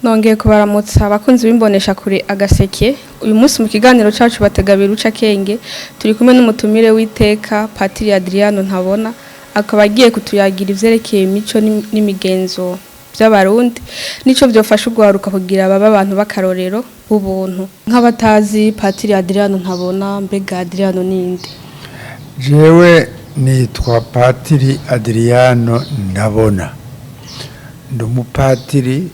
Nongeye kubaramutsa abakunzi b'imbonesha kure Agaseke. Uyu munsi mu kiganiro cacu bategabira uca kenge, turi kumwe n'umutumire w'iteka, Patiri Adriano Ntabona, akaba agiye kutuyagira ivyerekeye imico n'imigenzo by'Abarundi nico byofasha ugwaruka kugira baba abantu b'akarorero b'ubuntu. Nk'abatazi Patiri Adriano Ntabona, mbega Adriano ninde? Jewe nitwa Patiri Adriano Ntabona, ndi umupatiri,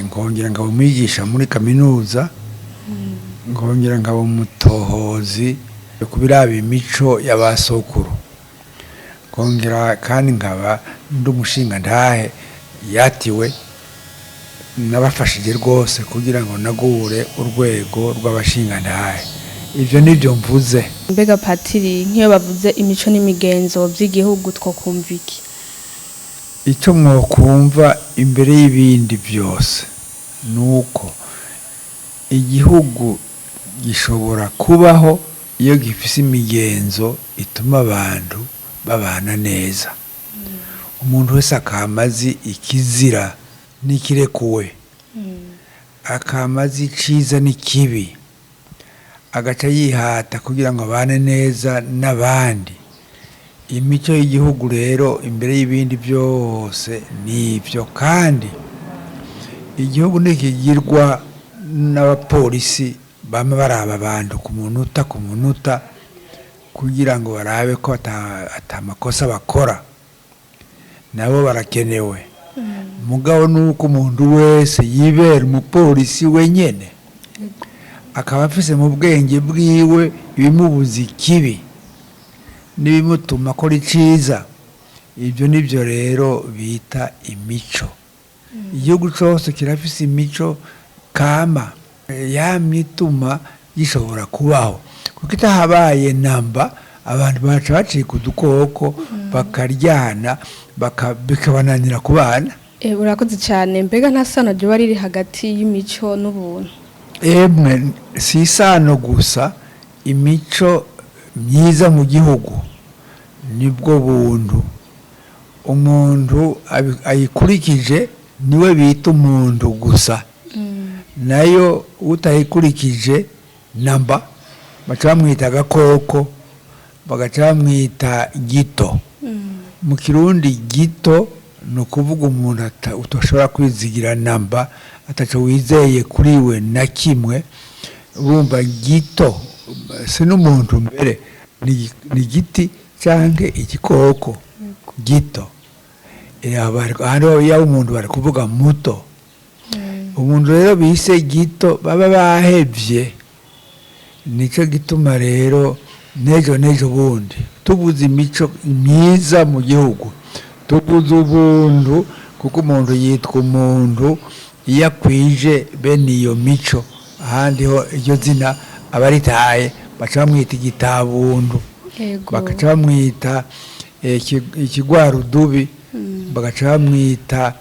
nkongera nkaba umwigisha muri kaminuza, nkongera nkaba umutohozi ku biraba imico y'abasokuru, nkongera kandi nkaba ndi umushingantahe yatiwe nabafashije rwose kugira ngo nagure urwego rw'abashingantahe. Ibyo nibyo mvuze. Mbega Patiri, nk'iyo bavuze imico n'imigenzo by'igihugu twokumva iki? Icyo mwokumva imbere y'ibindi byose ni uko igihugu gishobora kubaho iyo gifise imigenzo ituma abantu babana neza, umuntu wese akama azi ikizira n'ikirekuwe, akama azi iciza n'ikibi, agaca yihata kugira ngo abane neza n'abandi. Imico y'igihugu rero imbere y'ibindi byose ni ibyo. Kandi igihugu ntikigirwa n'abapolisi bama baraba abantu ku munota ku munota kugira ngo barabe ko ata makosa bakora. Nabo barakenewe, mugabo nuko umuntu wese yibera umupolisi wenyene, akaba afise mu bwenge bwiwe ibimubuza ikibi n'ibimutuma akora iciza. Ibyo nibyo rero bita imico. Igihugu cose kirafise imico kama yamye ituma gishobora kubaho, kuko itahabaye namba abantu baca bacika udukoko, bakaryana, bikabananira kubana. Urakoze cyane. Mbega nta sano ryoba riri hagati y'imico n'ubuntu? Emwe, si isano gusa. Imico myiza mu gihugu nibwo buntu. Umuntu ayikurikije niwe bita umuntu gusa, nayo utayikurikije namba baca bamwita agakoko, bagaca bamwita gito. Mu Kirundi gito ni ukuvuga umuntu utashobora kwizigira namba, ataco wizeye kuri we na kimwe. Bumva gito si n'umuntu mbere, ni igiti canke igikoko gito. Ahandi yaba umuntu bari kuvuga muto. Umuntu rero bise gito baba bahevye. Nico gituma rero n'ejo n'ejo bundi tubuze imico myiza mu gihugu, tubuze ubuntu, kuko umuntu yitwa umuntu iyo akwije bene iyo mico. Ahandi ho iryo zina aba ritaye, baca bamwita igitabuntu, bagaca bamwita ikigwarudubi, bagaca bamwita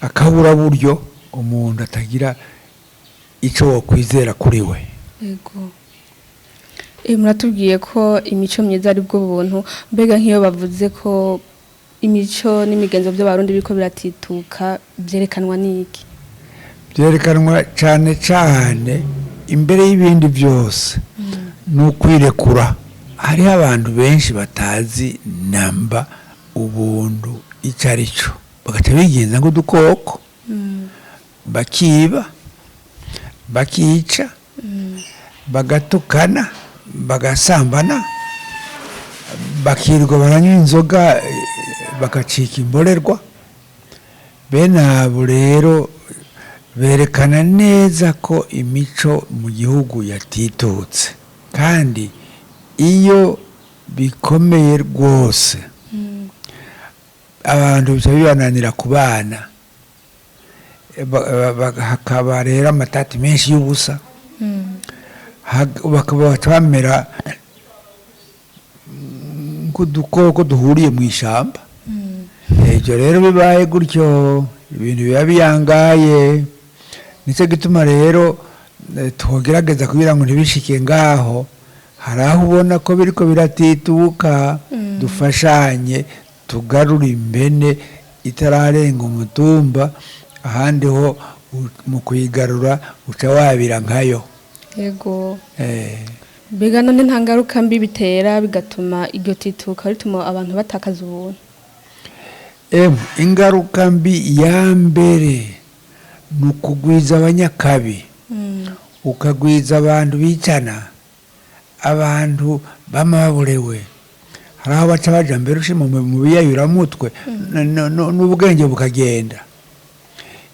akaburaburyo, umuntu atagira ico wokwizera kuri we. Yego. Muratubwiye ko imico myiza ari bwo buntu. Mbega nk'iyo bavuze ko imico n'imigenzo by'Abarundi biriko biratituka, byerekanwa n'iki? Byerekanwa cyane cyane, imbere y'ibindi byose, ni ukwirekura. Hariho abantu benshi batazi namba ubuntu icyo ari cyo, bagaca bigenza nk'udukoko, bakiba, bakica, bagatukana, bagasambana, bakirirwa baranywa inzoga, bagacika imborerwa. Bene abo rero berekana neza ko imico mu gihugu yatitutse. Kandi iyo bikomeye rwose, abantu bica bibananira kubana. Hakaba rero amatati menshi y'ubusa. Bakaba baca bamera nk'udukoko duhuriye mu ishamba. Ibyo rero bibaye gutyo, ibintu biba biyangaye. Nicyo gituma rero twogerageza kugira ngo ntibishike ngaho. Hari aho ubona ko biriko biratituka, dufashanye tugarure impene itararenga umutumba. Ahandi ho mu kuyigarura uca wabira nkayo. Yego. Mbega none nta ngaruka mbi bitera bigatuma iryo tituka rituma abantu batakaza ubuntu? Ingaruka mbi ya mbere ni ukugwiza abanyakabi, ukagwiza abantu bicana, abantu bama baborewe. Hari aho baca baja mbere ushima mu biyayuramutwe n'ubwenge bukagenda.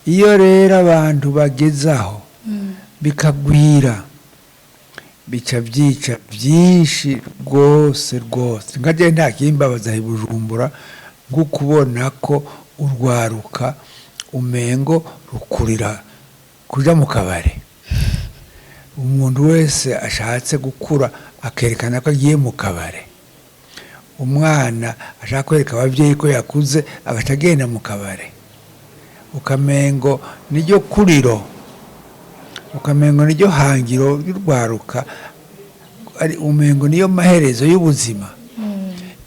Iyo rero abantu bagezaho bikagwira, bica byica byinshi rwose rwose. Nka jewe nta kimbabaza i Bujumbura nko kubona ko urwaruka umengo rukurira kuja mu kabare. Umuntu wese ashatse gukura akerekana ko agiye mu kabare. Umwana ashaka kwereka abavyeyi ko yakuze agaca agenda mu kabare. Ukamengo niryo kuriro, ukamengo niryo hangiro ry'urwaruka, ari umengo niyo maherezo y'ubuzima.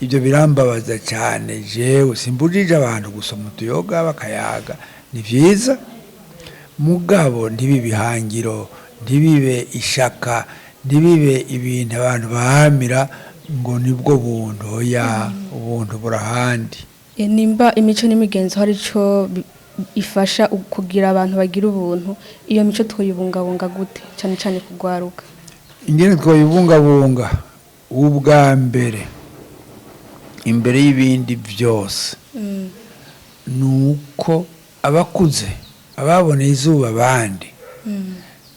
Ibyo birambabaza cyane. Jewe simbujije abantu gusoma utuyoga bakayaga, ni vyiza, mugabo ntibibe ihangiro, ntibibe ishaka, ntibibe ibintu abantu bahamira ngo nibwo buntu. Oya, ubuntu burahandi. Nimba imico n'imigenzo hari ico ifasha kugira abantu bagira ubuntu, iyo mico twoyibungabunga gute, cane cane kugwaruka? Ingene twoyibungabunga, ubwa mbere imbere y'ibindi byose nuko abakuze, ababoneye izuba abandi,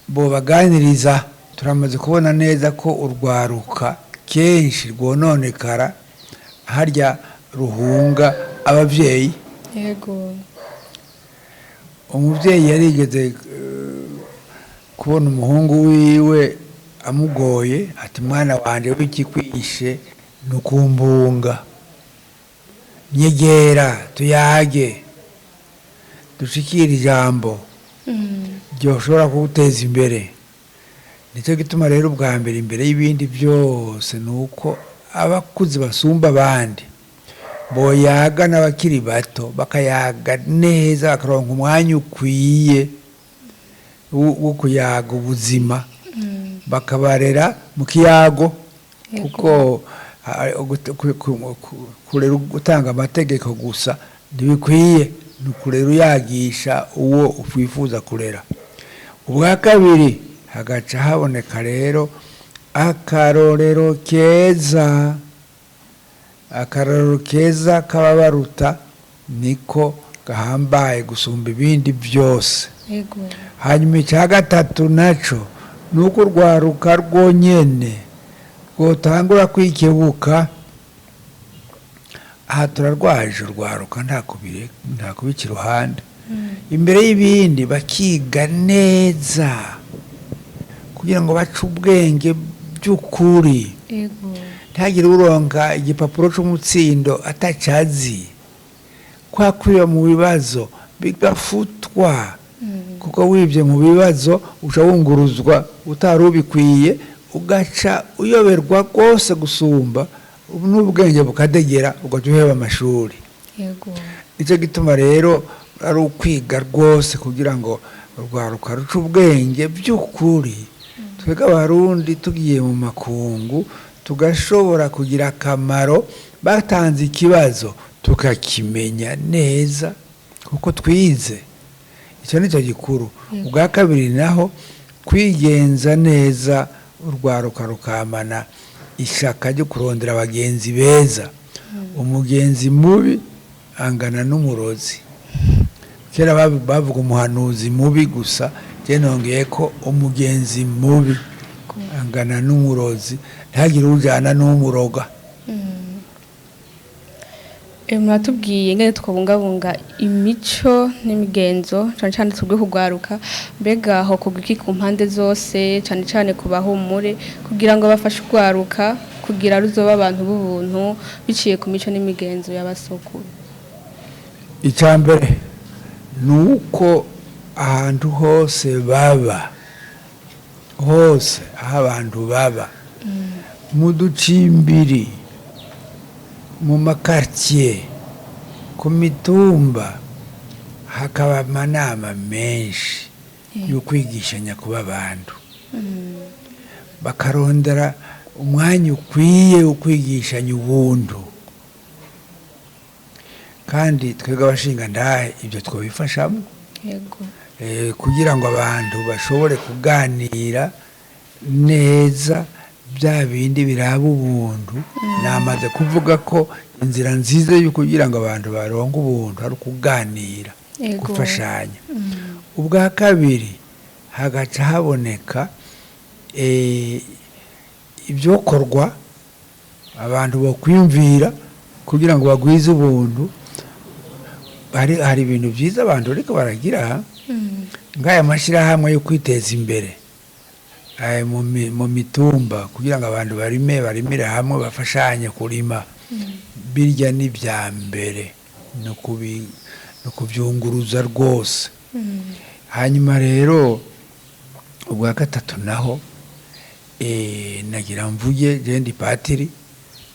bobaganiriza. Turamaze kubona neza ko urwaruka kenshi rwononekara harya ruhunga abavyeyi. Umuvyeyi yarigeze kubona umuhungu wiwe amugoye, ati: "Mwana wanje, wikikwishe nukumbunga, nyegera tuyage, dushikire ijambo ryoshobora kuguteza imbere." Nicyo gituma rero ubwa mbere imbere y'ibindi byose ni uko abakuze basumba abandi boyaga n'abakiri bato, bakayaga neza, bakaronka umwanya ukwiye wo kuyaga ubuzima, bakabarera mu kiyago. Kuko kurera gutanga amategeko gusa ntibikwiye, ni ukurera uyagisha uwo wifuza kurera. Ubwa kabiri, hagaca haboneka rero akarorero keza. Akarorero keza k'ababaruta niko gahambaye gusumba ibindi byose. Hanyuma icya gatatu naco ni uko urwaruka rwonyene rwotangura kwikebuka. Aha turarwaje urwaruka, nta kubica iruhande. Imbere y'ibindi bakiga neza kugira ngo bace ubwenge by'ukuri. Ntihagire uronka igipapuro c'umutsindo atacazi, kwa kwiba mu bibazo bigafutwa, kuko wibye mu bibazo uca wunguruzwa utari ubikwiye, ugaca uyoberwa rwose gusumba, n'ubwenge bukadegera, ugaca uheba amashuri. Nicyo gituma rero ari ukwiga rwose kugira ngo urwaruka ruce ubwenge by'ukuri. Twebwe Abarundi tugiye mu makungu tugashobora kugira akamaro, batanze ikibazo tukakimenya neza kuko twize. Icyo ni cyo gikuru. Ubwa kabiri naho, kwigenza neza, urwaruka rukamana ishaka ryo kurondera abagenzi beza. Umugenzi mubi angana n'umurozi. Kera bavuga umuhanuzi mubi gusa, je nongeye ko umugenzi mubi angana n'umurozi. Ntihagire ujana n'umuroga. Muratubwiye ingene twobungabunga imico n'imigenzo, cane cane twebwe kugwaruka. Mbega hokorwa iki ku mpande zose, cane cane ku bahumure, kugira ngo bafashe urwaruka kugira ruzoba abantu b'ubuntu biciye ku mico n'imigenzo y'abasokuru? Icya mbere ni uko ahantu hose baba, hose aho abantu baba, mu ducimbiri, mu makartier, ku mitumba, Hakaba amanama menshi yo kwigishanya kuba abantu, bakarondera umwanya ukwiye wo kwigishanya ubuntu. Kandi twebwe abashingantahe ibyo twabifashamo kugira ngo abantu bashobore kuganira neza bya bindi biraba ubuntu. Namaze kuvuga ko inzira nziza yo kugira ngo abantu baronke ubuntu ari ukuganira, gufashanya. Ubwa kabiri, hagaca haboneka ibyokorwa abantu bokwiyumvira kugira ngo bagwize ubuntu. Hari ibintu byiza abantu ariko baragira, nk'aya mashyirahamwe yo kwiteza imbere aya mu mitumba, kugira ngo abantu barime, barimire hamwe, bafashanye kurima. Birya ni bya mbere, ni ukubyunguruza rwose. Hanyuma rero ubwa gatatu naho, nagira mvuge je ndi patiri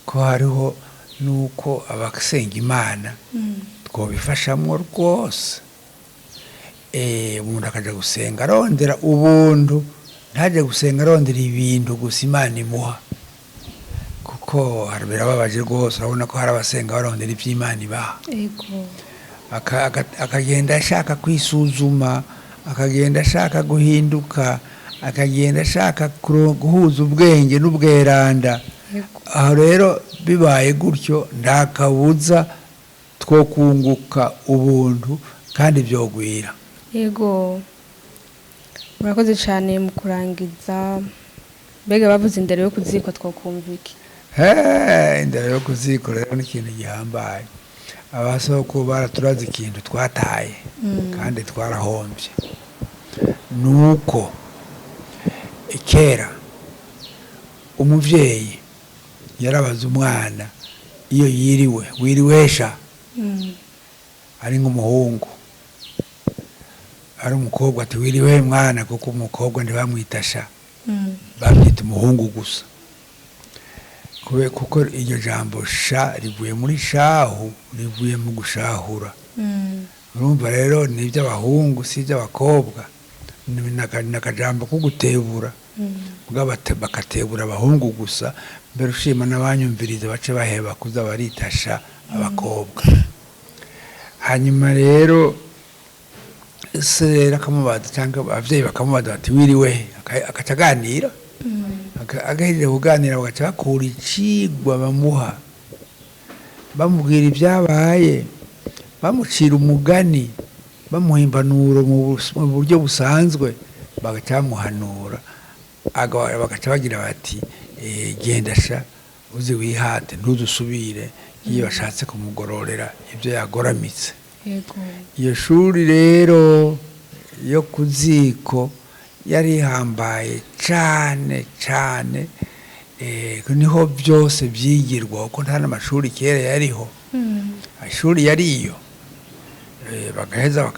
ko hariho nuko abasenga Imana twobifashamwo rwose. Umuntu akaja gusenga arondera ubuntu, ntaje gusenga arondera ibintu gusa Imana imuha, kuko birababaje rwose. Urabona ko hari abasenga barondera ivy'Imana ibaha. Akagenda ashaka kwisuzuma, akagenda ashaka guhinduka, akagenda ashaka guhuza ubwenge n'ubweranda. Aho rero bibaye gutyo, nta kabuza two kunguka ubuntu kandi byogwira. Yego, murakoze cyane. Mu kurangiza, mbega bavuze indero yo kuziko, twokumva iki? He, indero yo kuziko rero ni ikintu gihambaye. Abasoko baraturaze ikintu twataye kandi twarahombye. Nuko kera umuvyeyi yarabaza umwana iyo yiriwe: "Wiriwesha?" Ari nk'umuhungu, ari umukobwa ati: "Wiriwe mwana?" Kuko umukobwa ntibamwitasha, bamwita umuhungu gusa. Kuko iryo jambo "sha" rivuye muri shahu, rivuye mu gushahura. Urumva rero ni iby'abahungu, si iby'abakobwa. Ni akajambo ko gutebura. Bakatebura abahungu gusa. Mbere ushima n'abanyumviriza bace baheba kuza baritasha abakobwa. Hanyuma rero se rero akamubaza, cyangwa ababyeyi bakamubaza bati: "Wiriwe?" Agaca aganira. Agahejeje kuganira, bagaca bakura icigwa bamuha, bamubwira ibyabaye, bamucira umugani, bamuha impanuro mu buryo busanzwe, bagaca bamuhanura. Bagaca bagira bati: "Genda sha, uze wihate, ntuzusubire," iyo bashatse kumugororera ibyo yagoramitse. Iyo shuri rero yo ku ziko yari ihambaye cane cane. Niho byose byigirwa, kuko nta n'amashuri kera yariho. Ishuri yariyo. Bagaheza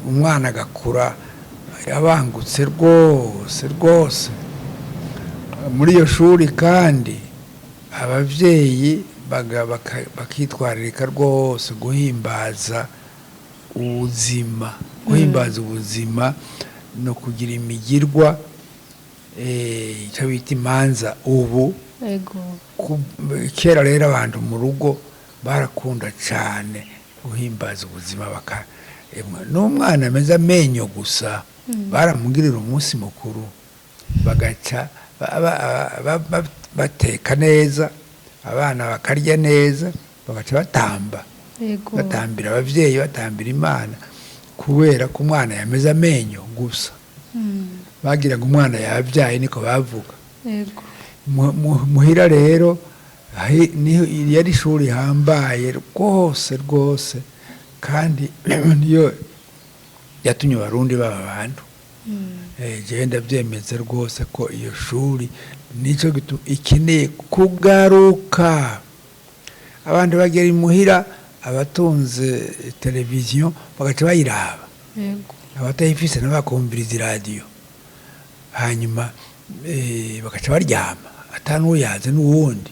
umwana agakura yabangutse rwose rwose muri iyo shuri. Kandi ababyeyi bakitwararika rwose guhimbaza ubuzima, guhimbaza ubuzima no kugira imigirwa, icyo bita imanza ubu. Kera rero abantu mu rugo barakunda cyane guhimbaza ubuzima, baka emwe, n'umwana ameze amenyo gusa baramugirira umunsi mukuru, bagaca bateka neza, abana bakarya neza, bagaca batamba, batambira ababyeyi, batambira Imana, kubera ko umwana yameze amenyo gusa. Bagira ngo umwana yabyaye, niko bavuga. Muhira rero niho yari ishuri rihambaye rwose rwose, kandi niyo yatumye Abarundi baba abantu. Jewe ndabyemeza rwose ko iyo shuri nico gituma ikeneye kugaruka. Abantu bagera imuhira, abatunze televiziyo bagaca bayiraba, abatayifise nabo bakumviriza iradiyo, hanyuma bagaca baryama atanuyaze n'uwundi.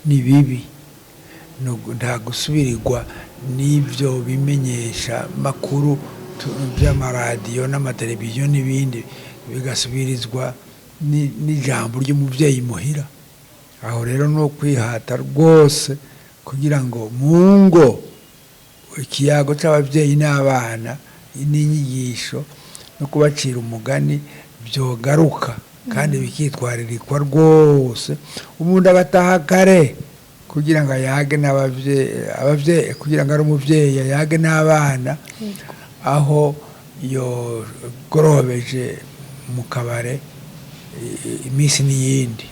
Ni bibi. Nta gusubirirwa. N'ibyo bimenyesha makuru by'amaradiyo n'amateleviziyo n'ibindi bigasubirizwa n'ijambo ry'umubyeyi muhira. Aho rero no kwihata rwose kugira ngo mu ngo ikiyago c'ababyeyi n'abana n'inyigisho no kubacira umugani byogaruka kandi bikitwaririkwa rwose. Umuntu agataha kare kugira ngo ayage n'abavyeyi, abavyeyi kugira ngo ari umuvyeyi ayage n'abana aho yogorobeje mu kabare iminsi n'iyindi.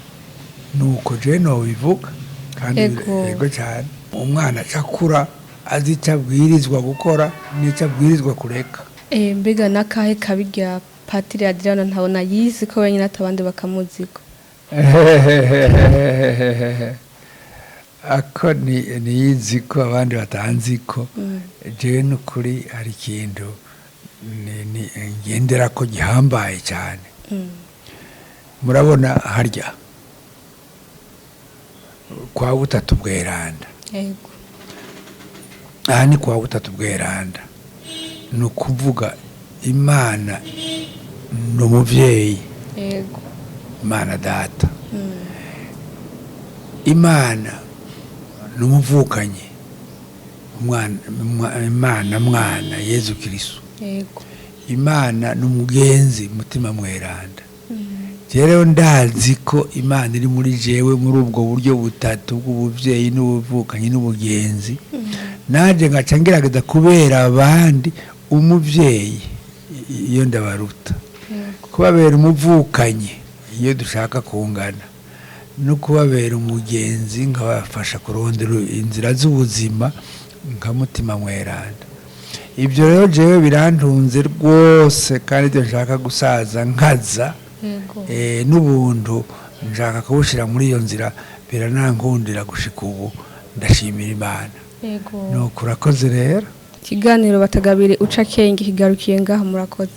Nuko je nobivuga kandi. Ego. Ego cyane, umwana acakura azi icyo abwirizwa gukora n'icyo abwirizwa kureka. Mbega n'akahe kabirya Patiri Adriano Ntabona yizi ko wenyine atabandi bakamuziko? Ako niyizi ko abandi batanzi ko jewe n'ukuri hari ikintu ngendera ko gihambaye cyane. Murabona harya kwa Butatu Bweranda? Ego. Aha ni kwa Butatu Bweranda, ni ukuvuga Imana ni umubyeyi. Imana Data, Imana ni umuvukanyi, umwana, Imana Mwana Yezu Kirisitu. Imana ni umugenzi, Mutima Mweranda. Rero ndazi ko Imana iri muri jewe muri ubwo buryo butatu bw'ubuvyeyi n'ubuvukanyi n'ubugenzi, nanjye ngaca ngerageza kubera abandi umuvyeyi iyo ndabaruta, kubabera umuvukanyi iyo dushaka kungana, no kubabera umugenzi nkabafasha kurondera inzira z'ubuzima nka Mutima Mweranda. Ibyo rero jewe birantunze rwose, kandi ibyo nshaka gusaza nkaza n'ubuntu nshaka kubushyira muri iyo nzira, biranankundira gushika ubu, ndashimira Imana. Nuko urakoze rero. Ikiganiro Batagabire Uca Akenge kigarukiye ngaha, murakoze.